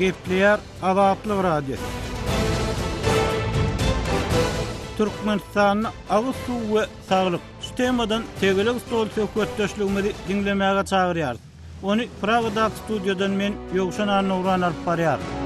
Gepleýär Azatlyk Radiosy. Türkmenistanda agyz suwy we saglyk. Şu temadan tegelek stol söhbetdeşligimizi diňlemäge çagyrýarys. Ony Pragadaky studiýadan men Ýowşan Annagurban alyp barýaryn.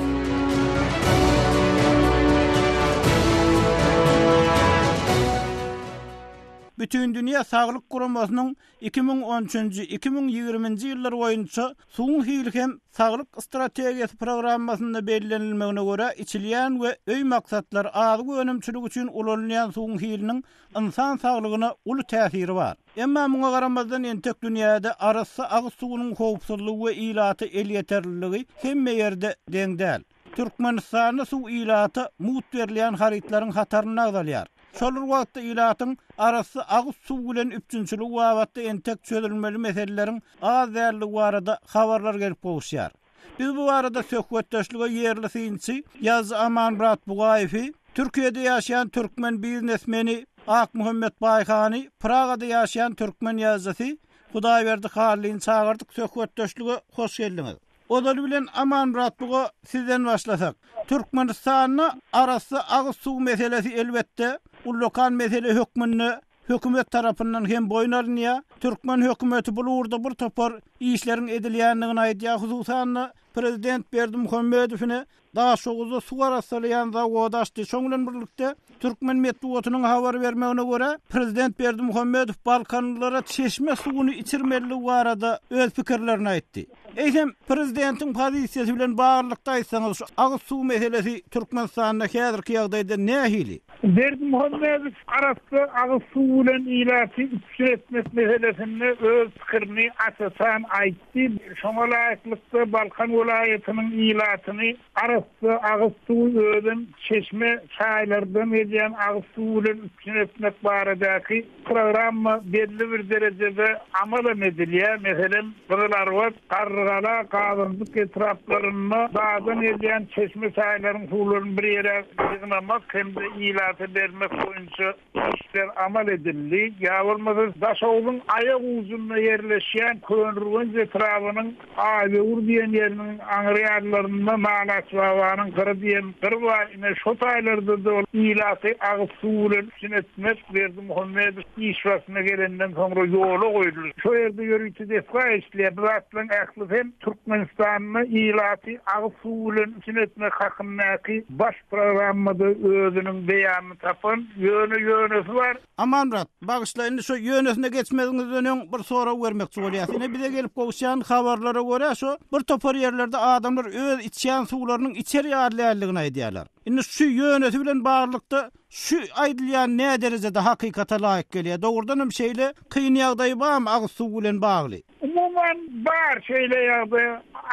Bütindünýä Saglyk Guramasynyň 2013-nji, 2020-nji ýyllar boýunça suwuň hili hem saglyk strategiýasy programmasynda bellenilmegine görä, içilýän we öý maksatlary azyk önümçiligi üçin ulanylýan suwuň hiliniň ynsan saglygyna uly täsiri bar. Emma muňa garamazdan entek dünýäde arassa agyz suwunyň howpsuzlygy we ilata elýeterliligi hemme ýerde deň däl. Türkmenistanda suw ilata mugt berilýän harytlaryň hatarynda agzalýar. Şol bir wagtda ilatyň arassa agyz suw bilen üpjünçiligi babatda entek çözülmeli meseleleriň az däldigi barada habarlar gelip gowuşýar. Biz bu barada söhbetdeşlige ýerli synçy, ýazyjy Amanmyrat Bugaýewi, Türkiýede ýaşaýan türkmen biznesmeni Akmuhammet Baýhany, Pragada ýaşaýan türkmen ýazyjysy Hudaýberdi Hallyny çagyrdyk. Söhbetdeşlige hoş geldiňiz! Ozaly bilen Amanmyrat Buga sizden başlasak. Türkmenistanda arassa agyz suw meselesi elbetde ullakan mesele hökmünde hökümet tarapyndan hem boýun alynýar. Türkmen hökümeti bu ugurda bir topar işleriň edilýändigini aýdýar. Hususan-da, prezident Berdimuhamedow ine Daşoguzda suw arassalaýan zawody açdy. Şoň bilen birlikde, türkmen metbugatynyň habar bermegine görä, prezident Berdimuhamedow balkanlylara çeşme suwuny içirmelidigi barada öz pikirlerini aýtdy. Eýsem, prezidentiň pozisiýasy bilen baglylykda aýtsaňyz, şu agyz suw meselesi Türkmenistanda häzirki ýagdaýda nähili? Berdimuhamedow arassa agyz suw bilen ilaty üpjün etmek meselesinde öz pikirini aç-açan aýtdy. Şoňa laýyklykda, Balkan welaýatynyň ilatyny arassa agyz suwy, özem çeşme, çaýlardan gelýän agyz suwy bilen üpjün etmek baradaky Programma belli bir derejede amalam edilýär. Meselem, Gyzylarbat, Garrygala, Gazanjyk etraplarynda dagdan gelýän çeşme-çaýlaryň suwlaryny bir ýere ýygnamak hem-de ilata bermek boýunça işler amal edildi. Ýa bolmasa, Daşogzuň aýagujunda ýerleşýän Köneürgenç etrabynyň Aýböwür diýen ýeriniň aňry ýanlarynda Nalaç babanyň gyry diýen gyr bar. Ine, şo taýlarda-da ol ilaty agyz suw bilen üpjün etmek Berdimuhamedow iş başyna gelenden soňra ýola goýuldy. Şo ýerde ýörite desga işleýär. Bu zatlaryň ählisi hem Türkmenistanda ilaty agyz suw bilen üpjün etmek hakyndaky baş programmada özüniň beýanyny tapan. Ýöne ýönesi bar. Amanmyrat, bagyşla indi şo ýönesine geçmeziňizden öň bir sorag bermekçi bolýas. Ine bize gelip gowuşýan habarlara görä şo bir topar ýerlerde adamlar öz içýän suwlarynyň içer ýaly däldigini aýdýarlar. Indi şu ýönesi bilen baglylykda şu aýdylýan näderejede hakykata laýyk gelýär? Dogrudan hem şeýle kyn ýagdaý barmy agyz suw bilen bagly? Umuman bar şeýle ýagdaý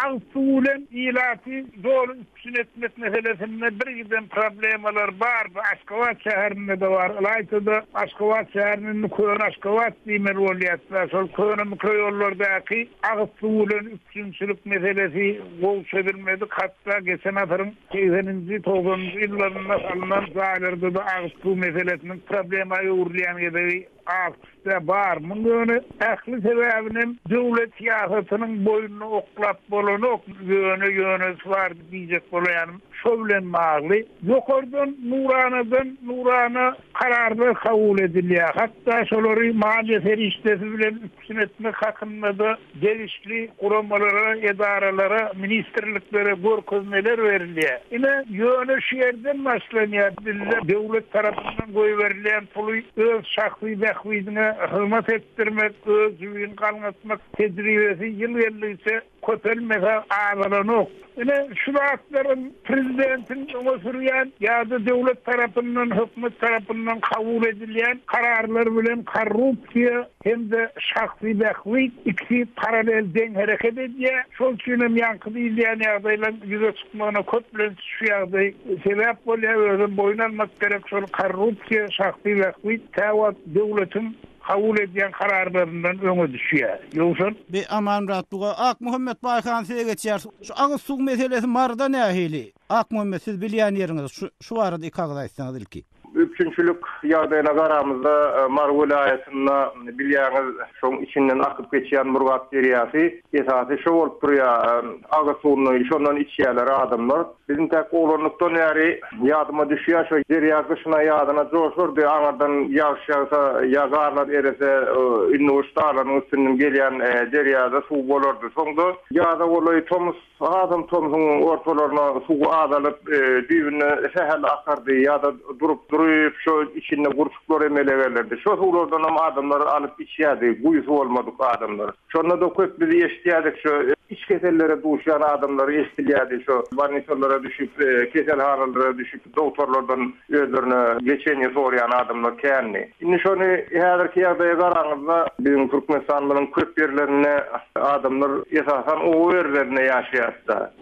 agyz suwy bilen ilaty doly üpjün etmek meselesinde birgiden problemalar bar bu Aşgabat şäherinde-de bar ylaýta-da Aşgabat şäherinde indi köne Aşgabat diýmeli bolýar şol köne mikroýollardaky agyz suwy bilen üpjünçilik meselesi gowy çözülmedik hatda geçen asyryň segseninji togsanynjy ýyllarynda salnan jaýlarda-da agyz suw meselesiniň problema öwrülýän gezegi az Dä bar, muň ýöne ähli sebäbinem döwlet syýasatynyň boýnuna oklap bolanok, ýöne ýönesi bar diýjek bolaýanym şo bilen bagly. Ýokardan nuranadan nurana kararlar kabul edilýär, hatda şolary maliýe serişdesi bilen üpjün etmek hakynda-da degişli guramalara, edaralara, ministrliklere görkezmeler berilýär. Ine, ýöne şu ýerden başlanýar, bizde döwlet tarapyndan goýberilýän puly öz şahsy bähbidiňe hyzmat etdirmek, öz jübiňi galňatmak tejribesi ýyl geldigiçe köpelmese azalanok. Ine, şu zatlaryň prezidentiň öňe sürýän ýa-da döwlet tarapyndan, hökümet tarapyndan kabul edilýän kararlar bilen korrupsiýa hem-de şahsy bähbit ikisi paralel deň hereket edýär. Şol üçin hem ýaňky diýilýän ýagdaýlaryň ýüze çykmagyna köplenç şu ýagdaý sebäp bolýar. Özem boýun almak gerek, şol korrupsiýa, şahsy bähbit käwagt döwletiň kabul edýän kararlaryndan öňe düşýär. Ýowşan. Be Amanmyrat Buga, Akmuhammet Baýhan size geçýär. Şu agyz suw meselesi Maryda nähili? Akmuhammet siz bilýän ýeriňiz şu şu barada iki agyz aýtsaňyz ilki. üpjünçilik ýagdaýyna garamyzda Mary welaýatynda bilýäňiz şoň içinden akyp geçýän Murgap derýasy esasy şo bolup durýar. Agyz suwuny şondan içýärler adamlar. Biziň täk oglanlykdan bäri ýadyma düşýär şo derýa gyşyna ýazyna joşardy aňyrdan ýagyş ýagsa ýa garlar erese Ündüguş daglarynyň üstünden gelýän derýada suw bolardy. Soňda ýaza golaý tomus Hasam tomsuň ortalaryna suwy azalyp, düýbünde sähel akardy ýa-da durup-durup şo içinde gurçuklar emele gelerdi. Şo suwlardanam adamlar alyp içýärdi, guýusy bolmadyk adamlar. Şonda-da köp biz eşidýärdik şo iç kesellere duşýan adamlar eşidilýärdi şo bolnisalara düşüp, keselhanalara düşüp dogtorlardan özlerine leçeniýe soraýan adamlar kändi. Indi şony häzirki ýagdaýa garaňyzda, biziň Türkmenistanymyzyň köp ýerlerinde adamlar esasan oba ýerlerinde ýaşaýarda.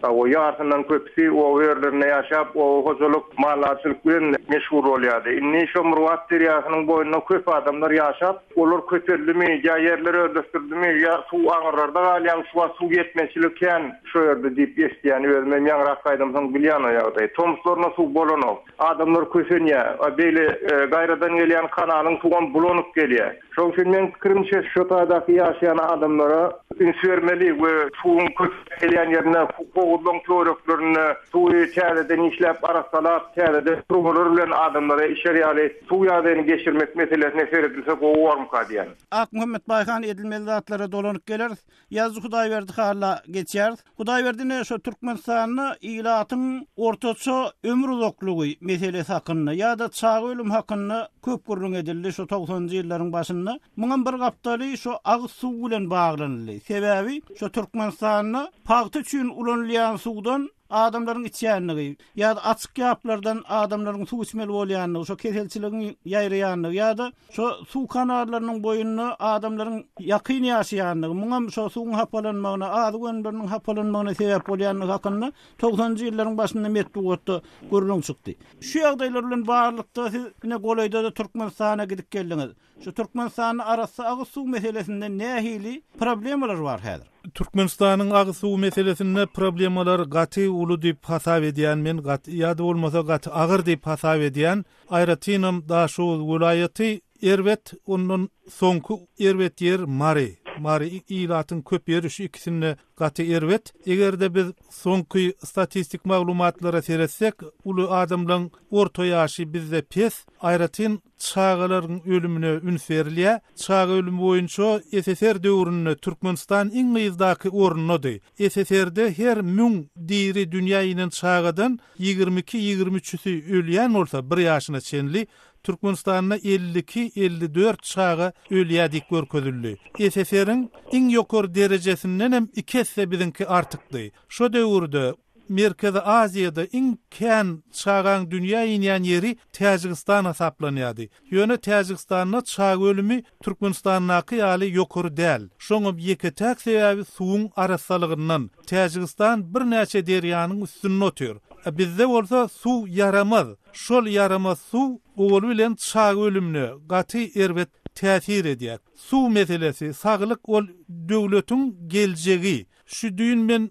Hawa, ýarsyndan köpüsi oba ýerlerinde ýaşap, oba hojalyk, maldarçylyk bilen meşgul bolýardy. Indi şo Murgap derýasynyň boýunda köp adamlar ýaşap, olar köpeldimi ýa ýerler özleşdirildimi ýa suw aňyrlarda galýarmy, şu wagt suw ýetmezçiligi kän şo ýerde diýip eşidýän. Özümem ýaňyrak gaýdamsoň bilýän o ýagdaýy. Tomuslaryna suw bolanok. Adamlar kösenýär. A beýle gaýradan gelýän kanalyň suwam bulanyp gelýär. Şoň üçin meň pikirimçe şo taýdaky ýaşaýan adamlara üns bermeli we suwuň köp gelýän ýerinde howuzlaň töwereklerinde suwy täzeden işläp arassalap täzeden turbalar bilen adamlara içer ýaly suw ýagdaýyny geçirmek meselesine seredilse gowy bormyka diýýän. Akmuhammet Baýhan edilmeli zatlara dolanyp geleris. Ýazyjy Hudaýberdi Halla geçýäris. Hudaýberdi ine şo Türkmenistanda ilatyň ortaça ömür uzaklygy meselesi hakynda ýa-da çaga ölümi hakynda köp gürrüň edildi şo togsanynjy ýyllaryň başynda. Muňam bir gapdaly şo agyz suwy bilen baglanyldy. Sebäbi şo Türkmenistanda pagta üçin ulanylýan suwdan adamlaryň içýänligi ýa-da açyk ýaplardan adamlaryň suw içmeli bolýanlygy, şo keselçiligiň ýaýraýanlygy ýa-da şo suw kanallarynyň boýunda adamlaryň ýakyn ýaşaýanlygy, muňam şo suwuň hapalanmagyna, azyk önümleriniň hapalanmagyna sebäp bolýanlygy hakynda togsanynjy ýyllaryň başynda metbugatda gürrüň çykdy. Şu ýagdaýlar bilen baglylykda siz ine golaýda-da Türkmenistana gidip geldiňiz. Şu Türkmenistanda arassa agyz suw meselesinde nähili problemalar bar häzir? Türkmenistanyň agyz suwy meselesinde problemalar gaty uly diýip hasap edýän men gaty ýa-da bolmasa gaty agyr diýip hasap edýän. Aýratynam Daşoguz welaýaty erbet ondan soňky erbet ýer Mary. Mary ilatyň köp ýeri şu ikisinde gaty erbet. Eger-de biz soňky statistik maglumatlara seretsek uly adamlaň orta ýaşy bizde pes. Aýratyn Çagalaryň ölümine üns berilýär. Çaga ölümi boýunça SSR döwründe Türkmenistan iň yzdaky orundady. SSR-de her müň diri dünýä inen çagadan 22, 23-üsi ölýän bolsa, bir ýaşyna çenli, Türkmenistanda 52, 54 çaga ölýär diýip görkezildi. SSR-iň iň ýokary derejesindenem iki esse biziňki artykdy. Şo döwürde Merkezi Aziýada iň kän çagaň dünýä inýän ýeri Täjigistan hasaplanýardy. Ýöne Täjigistanda çaga ölümi Türkmenistandaky ýaly ýokary däl. Şoňam ýeke-täk sebäbi suwuň arassalygyndan. Täjigistan birnäçe derýanyň üstünde otyr. A bizde bolsa suw ýaramaz. Şol ýaramaz suw owaly bilen çaga ölümine gaty erbet täsir edýär. Suw meselesi, saglyk ol döwletiň geljegi. Şu düýn men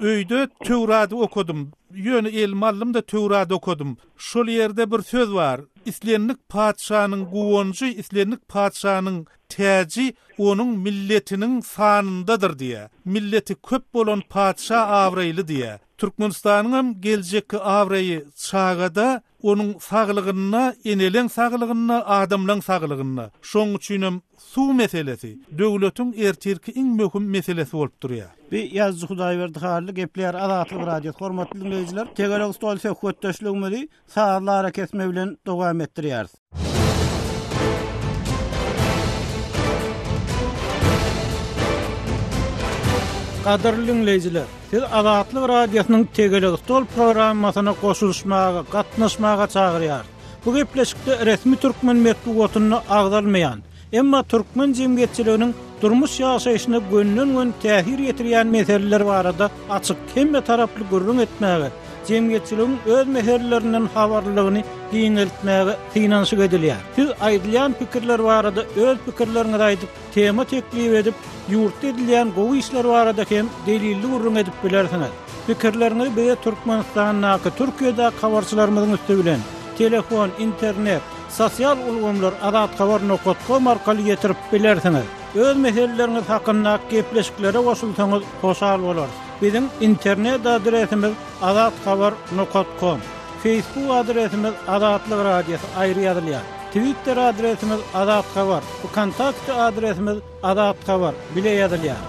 öýde Töwrady okadym. Ýöne elime aldym-da Töwrady okadym. Şol ýerde bir söz bar. Islendik patyşanyň guwanjy, islendik patyşanyň täji onuň milletiniň sanyndadyr diýýär. Milleti köp bolan patyşa abraýly diýýär. Türkmenistanyňam geljekki abraýy çagada, onuň saglygynda, eneleň saglygynda, adamlaň saglygynda. Şoň üçinem Suw meselesi, döwletiň ertirki iň möhüm meselesi bolup durýar. Bi ýazyjy Hudaýberdi Hally gepleýär Azatlyk Radiosy hormatly diňleýjiler tegelek stol söhbetdeşligimizi sazly arakesme bilen dowam etdirýäris. Gadyrly diňleýjiler, sizi Azatlyk Radiosynyň tegelek stol programmasyna goşulyşmaga, gatnaşmaga çagyrýarys. Bu gepleşikde resmi türkmen metbugatynda agzalmaýan, emma türkmen jemgyýetçiliginiň durmuş ýaşaýşyna gönden-göni täsir ýetirýän meseleler barada açyk, hemmetaraply gürrüň etmäge, jemgyýetçiligiň öz meselelerinden habarlylygyny giňeltmäge synanyşyk edilýär. Siz aýdylýan pikirler barada öz pikirleriňizi aýdyp, tema teklip edip, ýurtda edilýän gowy işler barada hem delilli gürrüň edip bilersiňiz. Pikirleriňizi bize Türkmenistandaky, Türkiýedäki habarçylarymyzyň üsti bilen. Telefon, internet, sosial ulgamlar azathabar nokat kom arkaly ýetirip bilersiňiz. Öz meseleleriňiz hakynda gepleşiklere goşulsaňyz hoşal bolarys. Biziň internet adresimiz azathabar nokat kom. Facebook adresimiz Azatlyk Radiosy aýry ýazylýar. Twitter adresimiz azathabar. Wkontakte adresimiz Azat habar bile ýazylýar.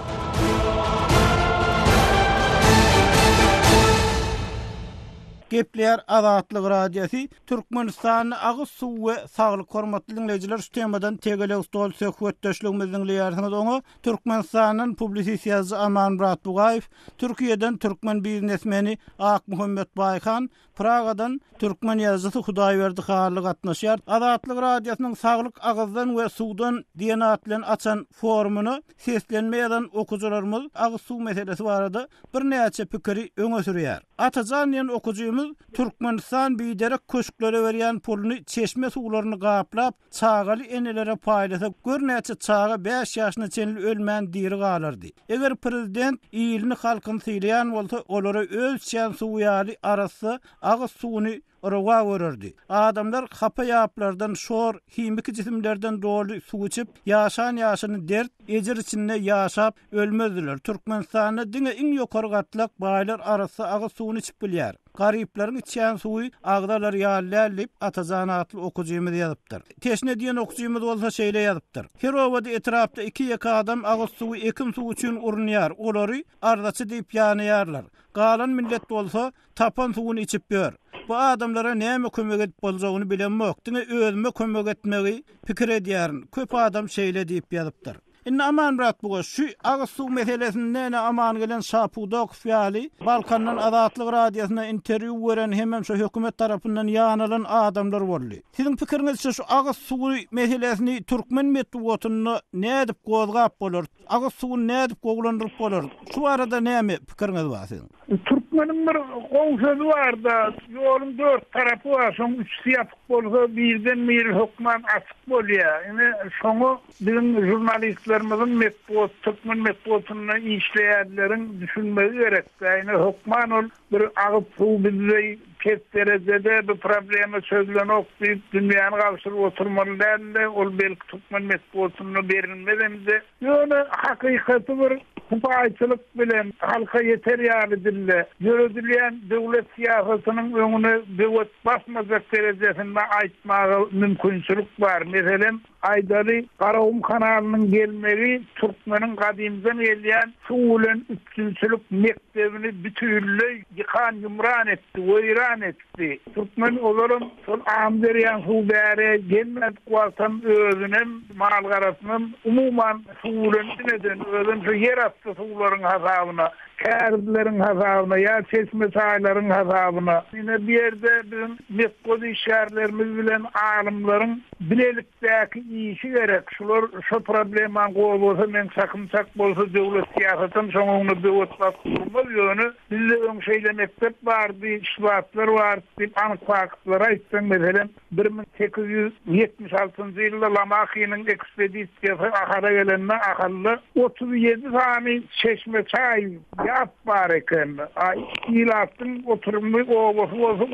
Gepleýär Azatlyk Radiosy, Türkmenistanda agyz suwy we saglyk hormatly diňleýjiler şu temadan tegelek stol söhbetdeşligimizi diňleýärsiňiz oňa Türkmenistandan publisist ýazyjy Amanmyrat Bugaýew, Türkiýeden türkmen biznesmeni Akmuhammet Baýhan, Pragadan türkmen ýazyjysy Hudaýberdi Hally gatnaşýar. Azatlyk Radiosynyň Saglyk agyzdan we suwdan diýen at bilen açan forumyna seslenme ýazan okyjylarymyz agyz suw meselesi barada birnäçe pikiri öňe sürýär. Atajan diýen okyjymyz Türkmenistan biderek köşklere berýän puluny çeşme suwlaryny gaplap, çagaly enelere paýlasa gör näçe çaga bäş ýaşyna çenli ölmän diri galardy. Eger prezident ilini halkyny sylaýan bolsa olara öz içýän suwy ýaly arassa agyz suwuny rowa görerdi. Adamlar hapa ýaplardan şor himiki jisimlerden doly suw içip ýaşan ýaşyny dert ejir içinde ýaşap ölmezdiler. Türkmenistanda diňe iň ýokary gatlak baýlar arassa agyz suwuny içip bilýär. Garyplaryň içýän suwy agza alar ýaly däl diýip, Atajan atly okyjymyz ýazypdyr. Teşne diýen okyjymyz bolsa şeýle ýazypdyr. Her obada, etrapda iki-ýeke adam agyz suwy ekin suwy üçin urunýar, olary arzaçy diýip ýanaýarlar. Galan millet bolsa, tapan suwuny içip ýör. Bu adamlara näme kömek edip boljagyny bilemok, diňe özüme kömek etmegi pikir edýärin, köp adam şeýle diýip ýazypdyr. Indi Amanmyrat buga şu agyz suw meselesinde ine Amangelen Şapudakow ýaly Balkandan Azatlyk radiosyna interwýu beren hemem şu hökümet tarapyndan ýanalan adamlar boldy. Siziň pikiriňizçe şu agyz suwy meselesini türkmen metbugatynda nädip gozgap bolar? Agyz suwuny nädip gowulandyryp bolar? Şu barada näme pikiriňiz bar siziň? Türkmeniň bir gowy sözi bar-da, ýoluň dört tarapy bar, şoň üçüsi ýapyk bolsa, birden-biri hökman açyk bolýar. Ine, şoňa biziň žurnalistlerimiziň, metbugat, türkmen metbugatynda işleýänleriň düşünmegi gerek-dä. Ine, hökman ol bir agyz suw bizde pes derejede, bu problema çözülenok diýip, dünýäni gabşyryp oturmaly däl-de, ol belki türkmen metbugatynda berilmezem-de. Ýöne hakykaty bir sypaýyçylyk bilen halka ýeter ýaly dilde, ýöredilýän döwlet syýasatynyň öňüne böwet basmajak derejesinde aýtmaga mümkinçilik bar. Meselem, aýdaly, Garagum kanalynyň gelmegi türkmeniň gadymdan gelýän suw bilen üpjünçilik mekdebini bütinleý ýykan-ýumran etdi, weýran etdi. Bi türkmen ozalam şol Amyderýaň suwy bäri gelmedik wagtam özünem, mal-garasynam umuman suw bilen üpjün eden, özem şu ýerasty suwlaryň hasabyna, kärizleriň hasabyna ýa çeşme-çaýlaryň hasabyna. Ine bu ýerde biziň metbugat işgärlerimiz bilen alymlaryň bilelikde Däki işi gerek. Şular şo problemany gozgasa meň çakym çak bolsa döwlet syýasatam şoň öňüne böwet basyp durmaz ýöne bizde öň şeýle mekdep bardy şu zatlar bardy diýip anyk faktlary aýtsaň meselem 1876 ýylda Lomakiniň ekspedisiýasy Ahala gelende Ahalda 37 sany çeşme çaý ýap bar eken a ilatyň oturymly obasy bolsa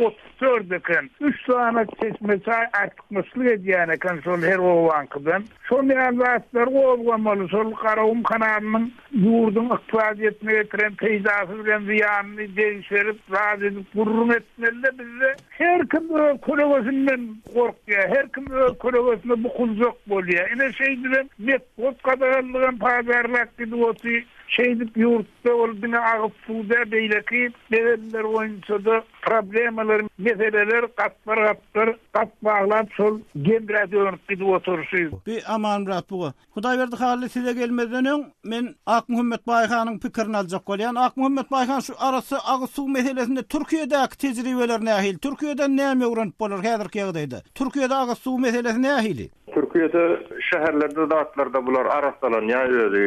34 eken. Üç sany çeşme çaý artykmaçlyk edýän eken şol her obaňkydan. Şol ýaly zatlary gozgamaly. Şol Garagum kanalynyň ýurduň ykdysadyýetine getiren peýdasy bilen zyýanyny degşerip, zat edip gürrüň etmeli-de bizde her kim öz kölegesinden gorkýar, her kim öz kölegesine bukuljak bolýar. Ine şeýdibem metbugat gadaganlygam pajarlap gidip otyr. Şeýdip ýurtda ol diňe agyz suw däl beýleki meseleler boýunça-da Problemalar, meseleler gatbar-gatbar gat baglap şol gemrä dönüp gidip oturyşy. Bi Amanmyrat buga. Hudaýberdi Hally size gelmezden öň men Akmuhammet Baýhanyň pikirini aljak bolýan. Akmuhammet Baýhan şu arassa agyz suw meselesinde Türkiýedäki tejribeler nähili? Türkiýeden näme öwrenip bolar häzirki ýagdaýda? Türkiýede agyz suw meselesi nähili? Türkiýede şäherlerde zatlarda bular arassalanýar özi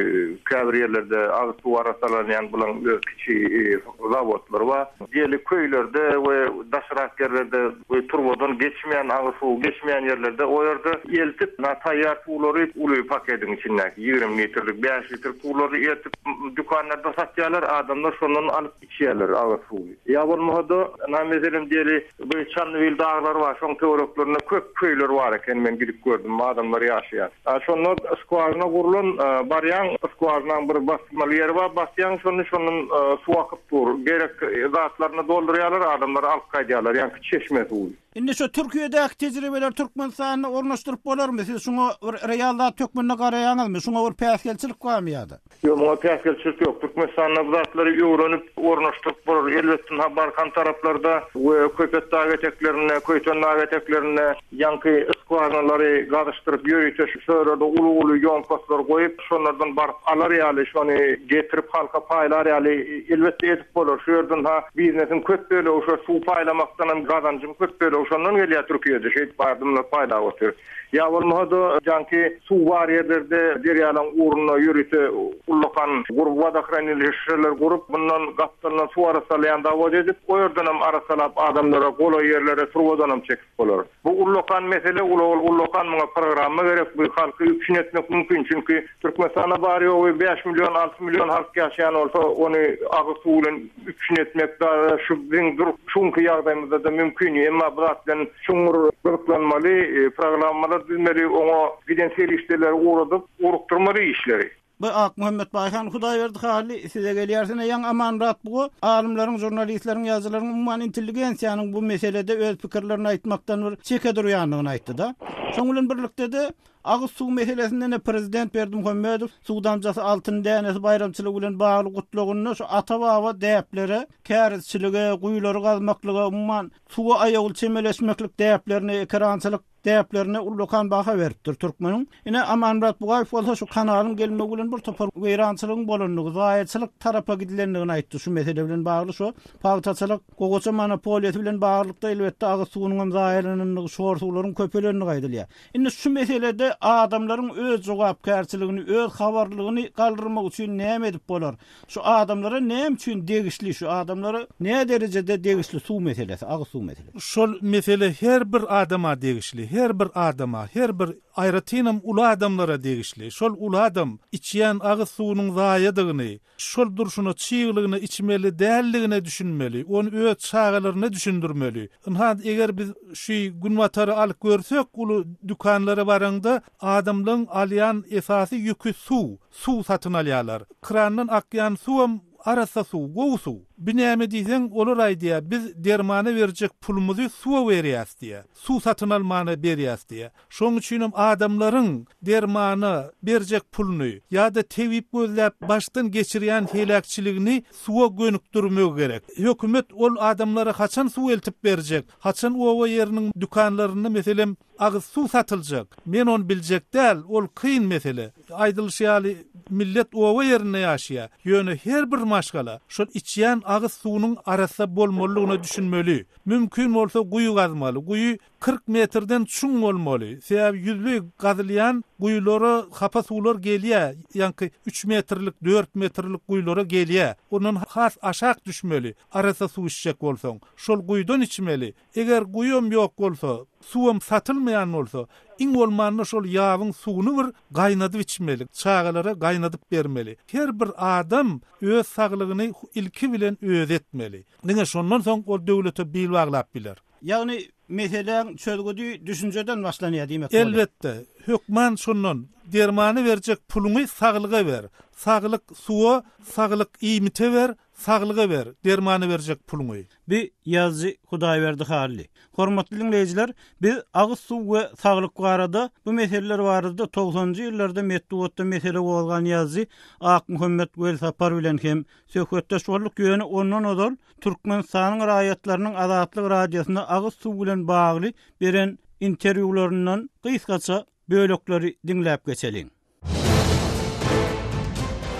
käbir ýerlerde agyz suwy arassalanýan bulaň öz kiçi zawodlary bar. Diýeli köýlerde we daşrak ýerlerde bu turbadan geçmeýän agyz suwy geçmeýän ýerlerde o ýerde eltip na taýýar suwlary uly pakediň içindäki 20 litrlik 5 litr suwlary eltip dükanlarda satýarlar adamlar şondan alyp Içýärler agyz suwy. Ýa bolmasa-da, ynha meselem diýeli, bu Çandybil daglary bar, şoň töwereklerinde köp köýler bar eken, men gidip gördüm, adamlar ýaşaýar. A şonda skwažina gurlan, barýaň, skwažinaň bir basmaly ýeri bar, basýaň şony, şondan suw akyp dur. Gerek zatlaryny doldurýarlar, adamlar alyp gaýdýarlar, ýaňky çeşme suwy. Indi şu Türkiýedäki tejribeleri Türkmenistanda ornaşdyryp bolarmy? Siz şuňa bir real zat hökmünde garaýaňyzmy? Şuňa bir päsgelçilik barmy ýa-da? Ýok, muňa päsgelçilik ýok. Türkmenistanda bu zatlary öwrenip, ornaşdyryp bolar. Elbetde, ynha, Balkan taraplarda we Köpetdag eteklerinde, Köýtendag eteklerinde ýaňky skwažinalary gazyşdyryp, ýörite şo ýerlerde uly-uly ýomkostlar goýup, şonlardan baryp alar ýaly, şony getirip halka paýlar ýaly, elbetde, edip bolar. Şu ýerde, ynha, biznesiň köp bölegi şo suw paýlamakdan hem gazanjyň köp bölegi şondan gelýär Türkiýede. Şeýdip adamlar paýlap otyr. Ýa bolmasa-da, janky suw bar ýerlerde derýalaryň ugrunda ýörite ullakan gurup wodohranilişşeler gurup, mundan gapdalyndan suw arassalaýan zawod edip, o ýerdenem arassalap adamlara golaý ýerlere turbadanam çekip bolar. Bu ullakan mesele, ol ullakan muňa programma gerek, bu halky üpjün etmek mümkin, çünki Türkmenistanda bary-ýogy bäş million, alty million halk ýaşaýan bolsa, ony agyz suwy bilen üpjün etmek da şu biziň dur şu günki ýagdaýymyzda-da mümkin. Emma bu zat bilen çuňňur gyzyklanmaly, programmalar düzmeli, oňa giden serişdeleri ugradyp, ugrukdyrmaly işleri. Bu Akmuhammet Baýhan Hudaýberdi Hally size gelýär. Sine ýaňy Amanmyrat buga alymlaryň, žurnalistleriň, ýazyjylaryň, umuman intelligensiýanyň bu meselede öz pikirlerini aýtmakdan bir çeke durýandygyny aýtdy-da. Şoň bilen birlikde-de Agyz suw meselesinde-de prezident Berdimuhamedow Suw damjasy altyn dänesi baýramçylygy bilen bagly gutlagynda şu ata-baba däplere, kärizçilige, guýulary gazmaklyga, umuman, suwa aýawly çemeleşmeklik däplerine, ekerançylyk däplerine ullakan baha beripdir türkmeniň. Ine, Amanmyrat Bugaýew bolsa şu kanalyň gelmegi bilen bir topar weýrançylygyň bolandygy, zaýaçylyk tarapa gidilendigini aýtdy şu mesele bilen bagly şu pagtaçylyk, gowaça monopoliýasy bilen baglylykda elbetde agyz suwunyň hem zaýalanandygy, şor suwlaryň köpelendigi aýdylýar. Indi şu meselede adamlaryň öz jogapkärçiligini, öz habarlylygyny galdyrmak üçin näme edip bolar? Şu adamlara näme üçin degişli, şu adamlara nä derejede degişli suw meselesi, agyz suw meselesi? Şol mesele her bir adama degişli, her bir adama, her bir, aýratynam uly adamlara degişli. Şol uly adam içýän agyz suwunyň zaýadygyny, Şol durşuna çyglygyna içmeli däldigine düşünmeli, ony öz çagalaryna düşündirmeli. Ynha, eger biz şu Günbatary alyp görsek, uly dükanlara baraňda adamlaň alýan esasy ýüki suw, suw satyn alýarlar. Krandan akýan suwam arassa suw, gowy suw. Bi näme diýseň, olar aýdýar, biz dermana berjek pulumyzy suwa berýäs diýýär. Suw satyn almana berýäs diýýär. Şonuň üçinem adamlaryň dermana berjek puluny ýa-da tebip gözläp başdan geçirýän heläkçiligini suwa gönükdirmegi gerek. Hökümet ol adamlara haçan suw eltip berjek, haçan oba ýeriniň dükanlarynda meselem agyz suw satyljak? Men ony biljek däl, ol kyn mesele. Aýdylyşy ýaly millet oba ýerinde ýaşaýar. Ýöne her bir maşgala şol içýän agyz suwunyň arassa bolmalydygyna düşünmeli. Mümkin bolsa guýy gazmaly. Guýy 40 metrden çuň bolmaly. Sebäbi ýüzleý gazylýan guýulara hapa suwlar gelýär. Ýaňky üç metrlik, dört metrlik guýulara gelýär. Ondan has aşak düşmeli, arassa suw içjek bolsaň. Şol guýudan içmeli. Eger guýam ýok bolsa, suwam satylmaýan bolsa, iň bolmanda şol ýabyň suwuny bir gaýnadyp içmeli. Çagalara gaýnadyp bermeli. Her bir adam öz saglygyny ilki bilen özi etmeli. Diňe şondan soň ol döwlete bil baglap biler. Ýagny meseläň çözgüdi düşünjeden başlanýar diýmek bolýar. Elbetde, hökman şondan. Dermany berjek puluňy saglyga ber. Saglyk suwa, saglyk iýmite ber, saglyga ber dermany berjek puluňy. Bi ýazyjy Hudaýberdi Hally. Hormatly diňleýjiler, biz agyz suw we saglyk barada, bu meseleler barada togsanynjy ýyllarda metbugatda mesele gozgan ýazyjy Akmuhammet Welsapar bilen hem söhbetdeş bolduk, ýöne ondan ozal Türkmenistanyň raýatlarynyň Azatlyk Radiosyna agyz suw bilen bagly beren interwýularyndan gysgaça bölekleri diňläp geçeliň.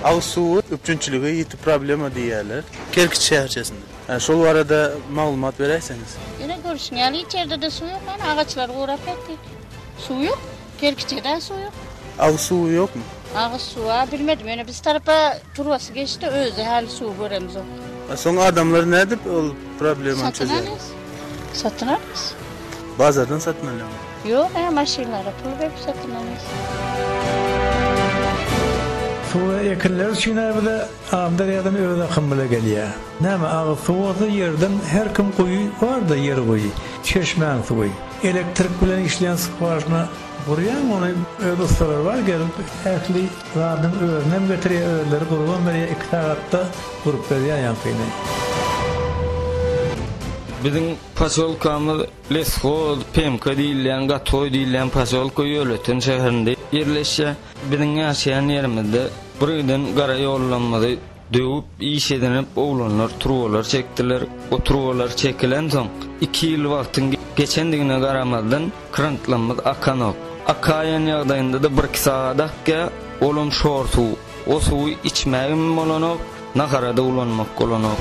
Agyz suwy üpjünçiligi ýiti problema diýýärler. Kerkiç şäherçesinde. Şol barada maglumat beräýseňiz. Ine görşüň ýaly hiç ýerde-de suw ýok ýöne agaçlar gurap ýatyr. Suw ýok. Kerkiçede suw ýok. Agyz suwy ýokmy? Agyz suwa bilmedim ýöne biz tarapa turbasy geçdi özi häli suw göremzok. A soň adamlar nädip ol problemany Satyn çözýär? alýas. Satyn alýas. Bazardan satyn alýaňmy? Ýok ä maşynlara pul berip satyn alýas. Suw ekinler üçin-ä bize Amyderýadan öz akym bile gelýär. Näme agyz suw bolsa ýerden her kim guýy bar-da ýer guýy, çeşmäň suwy. Elektrik bilen işleýän skwažina gurýaň ony öz ussalary bar gelip ähli zadyň özünem getirýär özleri gurubam berýär iki sagatda gurup berýär ýaňkyny. Biziň posýolkamyz Leshoz, PMK diýilýän, Gatoý diýilýän posýolka Ýölöten şäherinde ýerleşýär. Biziň ýaşaýan ýerimizde birgiden gara ýollanmyzy döwüp, iş edinip oglanlar turbalar çekdiler. O turbalar çekilensoň, iki ýyl wagtyň geçendigine garamazdan krantlamyz akanok. Akaýan ýagdaýynda-da birki sagat akýar, olam şor suw. O suwy içmägem bolanok, nahara-da ulanmak bolanok.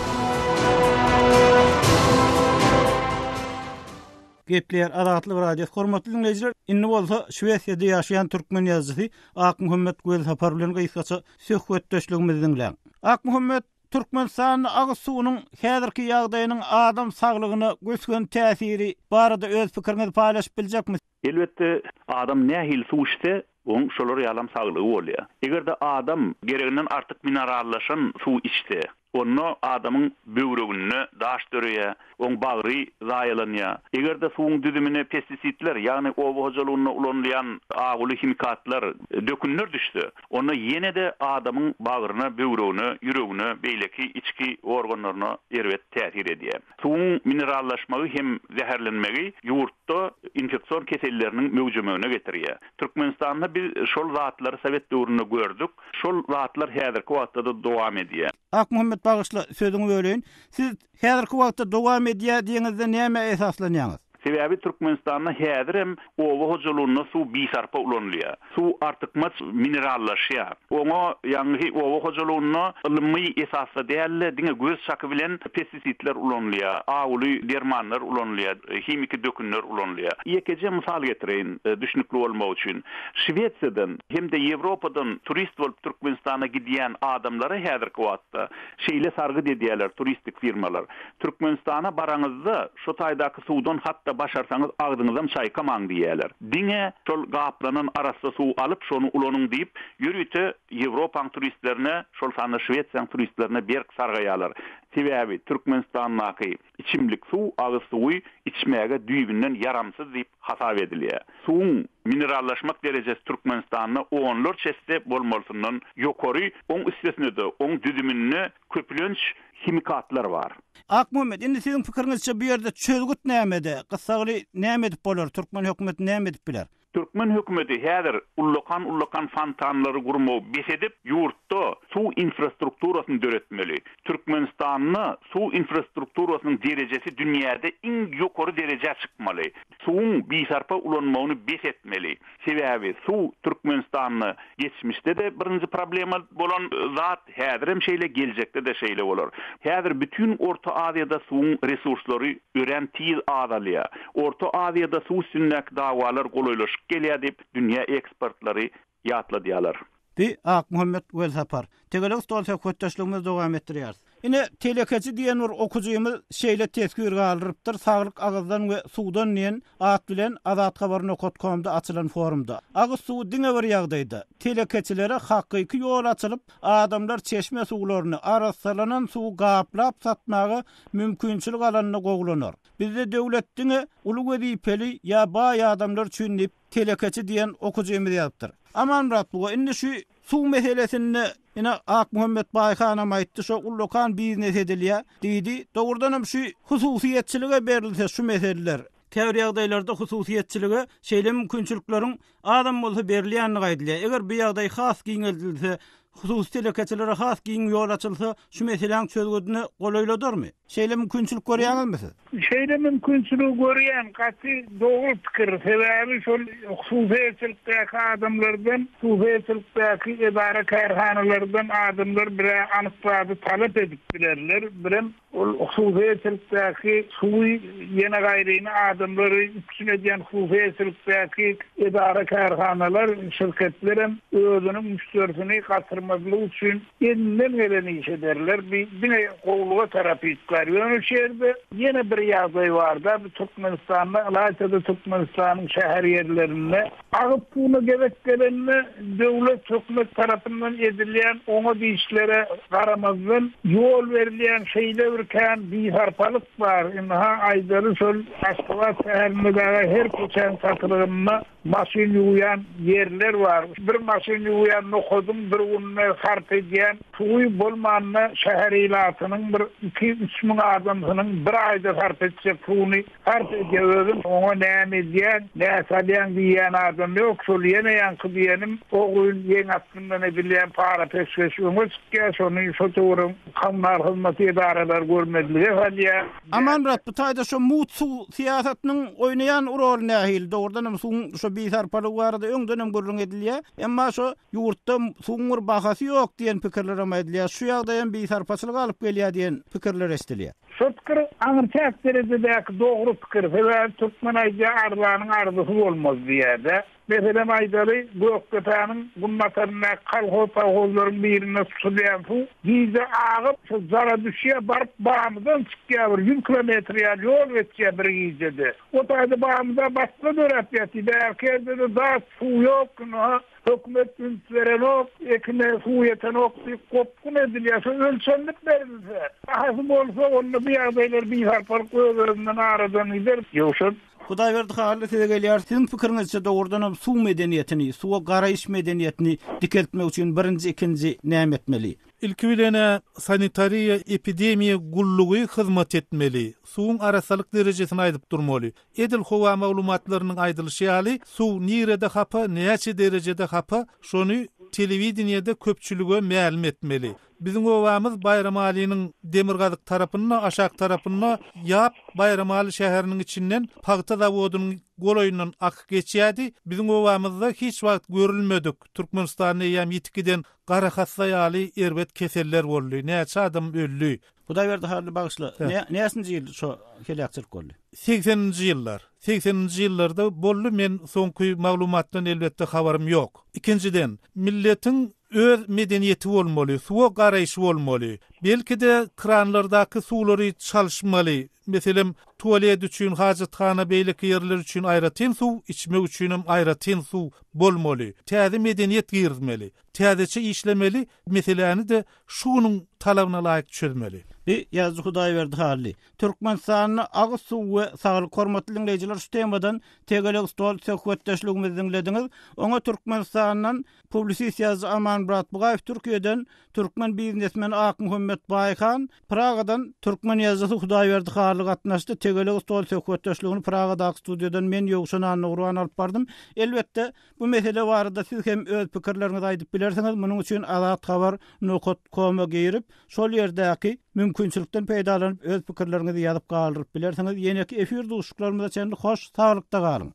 Gepleýär Azatlyk Radiosy. Hormatly diňleýjiler, indi bolsa Şwesiýada ýaşaýan türkmen ýazyjysy Akmuhammet Welsapar bilen gysgaça söhbetdeşligimizi diňläň. Akmuhammet, Türkmenistanda agyz suwunyň häzirki ýagdaýynyň adam saglygyna gös-göni täsiri barada öz pikiriňizi paýlaşyp biljekmi? Elbetde, adam nähili suw içse, oň şolar ýalam saglygy bolýar. Eger-de adam gereginden artyk minerallaşan suw içse, onda adamyň böwreginde daş döreýär, oň bagry zaýalanýar. Eger-de suwuň düzümine pestisidler, ýagny oba hojalygynda ulanylýan aguly himikatlar, dökünler düşse, onda ýene-de adamyň bagryna, böwregine, ýüregine, beýleki içki organlaryna erbet täsir edýär. Suwuň minerallaşmagy hem zäherlenmegi ýurtda infeksion keselleriniň möwjemegine getirýär. Türkmenistanda biz şol zatlary sowet döwründe gördük. Şol zatlar häzirki wagtda-da dowam edýär. Akmuhammet bagyşla, sözüňi böleýin. Siz häzirki wagtda dowam edýär diýeňizde nämä esaslanýaňyz? Sebäbi Türkmenistanda häzirem oba hojalygynda suw bisarpa ulanylýar. Suw artykmaç minerallaşýar. Oňa, ýagny oba hojalygynda ylmy esasda däl-de, diňe göz çaky bilen pestisidler ulanylýar, awuly dermanlar ulanylýar, himiki dökünler ulanylýar. Ýekeje mysal getireýin, düşnükli bolmagy üçin. Şwesiýadan hem-de Ýewropadan turist bolup Türkmenistana gidýän adamlara häzirki wagtda şeýle sargyt edýärler turistik firmalar, Türkmenistana baraňyzda şo taýdaky suwdan hatda başarsaňyz agzyňyzam çaýkamaň diýýäler. Diňe şol gaplanan arassa suwy alyp şony ulanyň diýip ýörite Ýewropaň turistlerine şol sanda Şwesiýaň turistlerine berk sargaýalar. Sebäbi Türkmenistandaky içimlik suw agyz suwy içmäge düýbünden ýaramsyz diýip hasap edilýär. Suwuň minerallaşmak derejesi Türkmenistanda onlarça esse bolmalysyndan ýokary, oň üstesine-de oň düzüminde köplenç himikatlar bar. Akmuhammet, indi siziň pikiriňizçe bu ýerde çözgüt nämede? Gyssagly näme edip bolar? Türkmen hökümeti näme edip biler? Türkmen hökümeti häzir ullakan-ullakan fontanlary gurmagy bes edip, ýurtda suw infrastrukturasyny döretmeli. Türkmenistanda suw infrastrukturasynyň derejesi dünýäde iň ýokary derejä çykmaly. Suwuň bisarpa ulanmagyny bes etmeli. Sebäbi suw Türkmenistanda geçmişde-de birinji problema bolan zat, häzirem şeýle, geljekde-de şeýle bolar. Häzir bütin Orta Aziýada suwuň resurslary örän tiz azalýar. Orta Aziýada suw üstündäki dawalar golaýlaşyp gelýär diýip, dünýä ekspertleri ýatladýarlar. Bi Akmuhammet Welsapar. Tegelek stol söhbetdeşligimizi dowam etdirýäris. Ine, Telekeçi diýen bir okujymyz şeýle teswir galdyrypdyr, Saglyk agyzdan we suwdan diýen at bilen Azathabar nokat komda açylan forumda. Agyz suwy diňe bir ýagdaýda, telekeçilere hakyky ýol açylyp, adamlar çeşme suwlaryny, arassalanan suwy gaplap satmaga mümkinçilik alanda gowulanar. Bizde döwlet diňe uly wezipeli ýa baý adamlar üçin diýip, Telekeçi diýen okujymyz ýazypdyr. Amanmyrat buga indi şu suw meselesinde ine Akmuhammet Baýhanam aýtdy şo ullakan biznes edilýä diýdi. Dogrudanam şu hususyýetçilige berilse şu meseleler. Käbir ýagdaýlarda hususyýetçilige şeýle mümkinçilikleriň azam bolsa berilýändigi aýdylýar. Eger bu ýagdaý has giňeldilse, hususy telekeçilere has giň ýol açylsa şu meseläň çözgüdine golaýladarmy? Şeýle mümkinçilik görýäňizmi siz? Şeýle mümkinçiligi görýän, gaty dogry pikir. Sebäbi şol hususyýetçilikdäki adamlardan, hususyýetçilikdäki edara-kärhanalardan adamlar bir-ä anyk zady talap edip bilerler, birem. Ol hususyýetçilikdäki suwy ýene gaýryny adamlary üpjün edýän hususyýetçilikdäki edara-kärhanalar, şirketlerem özüniň müşderisini gaçyrmazlyk üçin elinden gelen iş ederler. Bi diňe gowulyga tarap üýtgär. Ýöne şu ýerde ýene bir ýagdaý bar-da, bu Türkmenistanda, ylaýta-da Türkmenistanyň şäher ýerlerinde Agyz suwuna gezek gelende, döwlet, hökümet tarapyndan edilýän oňat işlere garamazdan, ýol berilýän şeýle bir kän bisarpalyk bar. Ynha, aýdaly, şol Aşgabat şäherinde dagy her köçäň çatyrygynda maşyn ýuwýan ýerler bar. Bir maşyn ýuwýan nokadyň bir günde sarp edýän suwy bolmanda şäher ilatynyň bir iki-üç müň adamsynyň bir aýda sarp etjek suwuny Sarp edýär özüm oňa näme edýäň, nä salýaň diýýän adam ýok, şol ýene ýaňky diýenim ogryn ýeň astyndan edilýän para-peşgeş öňe çykýar, şony şo töweregiň kommunal hyzmaty edaralary görmezlige salýar. Amanmyrat, bu taýda şo mugt suw syýasatynyň oýnaýan roly nähili? Dogrudan hem suwuň şo bisarpalygy barada öňden hem gürrüň edilýär. Emma şo ýurtda suwuň bir bahasy ýok diýen pikirler hem aýdylýar. Şu ýagdaý hem bisarpaçylyga alyp gelýär diýen pikirler eşidilýär. Şo pikir aňryçäk derejedäki dogry pikir. Sebäbi türkmen aýdýar arzanyň arzysy bolmaz diýýär-dä. Meselem aýdaly, Gökdepäniň günbataryndaky kolhoz-sowhozlaryň birinde tutulýan suw gije agyp, şo jara düşýär, baryp Bamydan çykýar, bir ýüz kilometr ýaly ýol geçýär bir gijede. O taýda Bamyda batga döräp ýatyr. Bärki ýerde-de zat suw ýok. Ynha, Hökümet üns berenok, ekine suw ýetenok diýip gopgun edilýär. Şo ölçenlik berilse, bahasy bolsa, onda bu ýagdaýlar bisarpalyk öz-özünden aradan gider. Ýowşan. Hudaýberdi Hally size gelýär. Siziň pikiriňizçe dogrudanam suw medeniýetini, suwa garaýyş medeniýetini dikeltmek üçin birinji, ikinji näme etmeli? Ilki bilen-ä sanitariýa epidemiýa gullugy hyzmat etmeli. Suwuň arassalyk derejesini aýdyp durmaly. Edil howa maglumatlarynyň aýdylyşy ýaly, suw nirede hapa, näçe derejede hapa, şony telewideniýede köpçülige mälim etmeli. Biziň obamyz Baýramalynyň demirgazyk tarapynda, aşak tarapynda ýap Baýramaly şäheriniň içinden pagta zawodynyň golaýyndan akyp geçýärdi. Biziň obamyzda hiç wagt görülmedik, Türkmenistanda eýýäm ýitip giden garahassa ýaly erbet keseller boldy. Näçe adam öldi. Hudaýberdi Hally bagyşla, näçinji ýyl şo heläkçilik boldy? Segseninji ýyllar. Segseninji ýyllarda boldy, men soňky maglumatdan elbetde habarym ýok. Ikinjiden, milletiň öz medeniýeti bolmaly, suwa garaýşy bolmaly. Belki-de kranlardaky suwlary çalyşmaly. Meselem, tualet üçin, hajathana, beýleki ýerler üçin aýratyn suw, içmek üçinem aýratyn suw bolmaly. Täze medeniýet girizmeli. Täzeçe işlemeli, meseläni-de şu günüň talabyna laýyk çözmeli. Bi ýazyjy Hudaýberdi Hally. Türkmenistanda agyz suwy we saglyk Hormatly diňleýjiler şu temadan Tegelek stol söhbetdeşligimizi diňlediňiz. Oňa Türkmenistandan publisist ýazyjy Amanmyrat Bugaýew, Türkiýeden türkmen biznesmeni Akmuhammet Baýhan, Pragadan türkmen ýazyjysy Hudaýberdi Hally gatnaşdy. Tegelek stol söhbetdeşligini Pragadaky studiýadan men Ýowşan Annagurban alyp bardym. Elbetde, Bu mesele barada siz hem öz pikirleriňizi aýdyp bilersiňiz, munuň üçin azathabar nokat koma girip, şol ýerdäki mümkinçilikden peýdalanyp öz pikirleriňizi ýazyp galdyryp bilersiňiz. Ýeneki efir duşuşyklarymyza çenli hoş, saglykda galyň!